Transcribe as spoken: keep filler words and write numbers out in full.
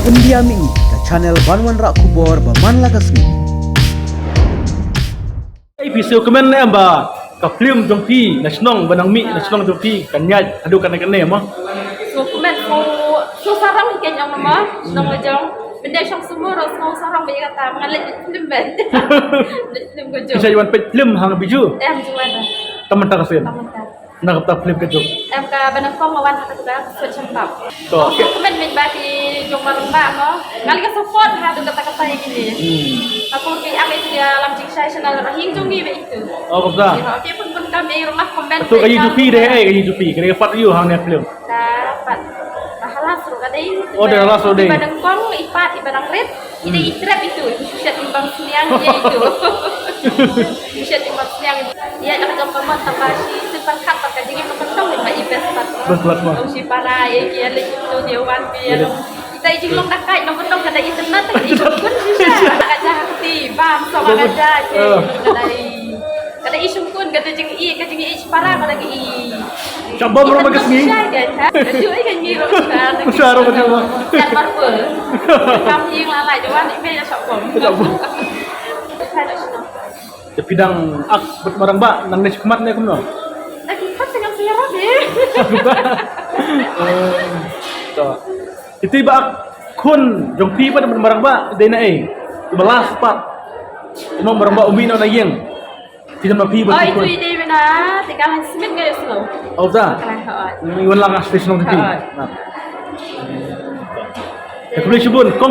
India Mih, ka channel ban wanrah khubor ba man la ka sngi. Ei, phi sngewkmen ne em ba ka film jong phi na shnong ba nang mih na shnong jong phi kan ïaid haduh kane kane mo? Sngewkmen, sngew, sngew sarong hi kein ong mo, shnong ba jong. Mynta shong sumur, sngew sarong ba ïa kata, nga leit film ban. Leit film ka jong. Phi sa wan peit film hang Bijou? Em, ju wan. Tang mynta ka sien. Tang mynta. Na ka bynta film ka jong. Em, ka ba nyngkong nga wan ha kata ka Sut Shampap. To, okay. Sngewkmen ba ki jong Marangbah mo. Nga leit ka support ha tu kata kata ïa kine. Hmm. Aku ki am itu dia lam jingshai channel rahing jong ngi ba itu. Oh, ka bynta. Ïa, okay, pun pun kami rumah comment. Tu ka YouTube deh, eh, ka YouTube. Kena ka part you hang ne film. Dapat. Dah last ruh ka dei. Oh, dah last ruh dei. Iba nyngkong, i pat, iba nyngrit. Ida i trep itu, i shet i bang sniang ïa itu. I shet i bang sniang ïa itu. Ïa, ka jong ka mon tang ba shi simpan kat pat ka jingim ka tong ba i best pat. Best pat mo. Tong shi para ïa ki ïa leh itu dia wan ki ïa long. Ita i jinglong da kai nong tong ka da internet i shukun shi sha. Ka ja ti bam so ka ja ki. Ka da i Ka da i shongkun, ka da jing i, ka jing i para, ka da i. Shah bom ruh ba ka sngi. Shah kan, ha? Ka ju i ka ngi ruh ka. Shah ruh ka ju. Kan mar pun. Kam i la la jwan i me shah bom. Shah bom. Te phi dang ak bad Marangbah, nang ne shikmat ne kumno? Nang ne shikmat sngewsih ruh dei. Eh, to. Iti ba ak khun jong phi bad Marangbah dei na ei? Ba last pat. Kumno Marangbah u mih noh na ïing. Phi dang ma phi ba. Oh, phi itu khun. Ide bina, te ka han smit ngai slo. Oh, ta. Ka la ha ot. Ni wan lang station nong phi. Ha ot. Nah. Te khublei shibun. Kong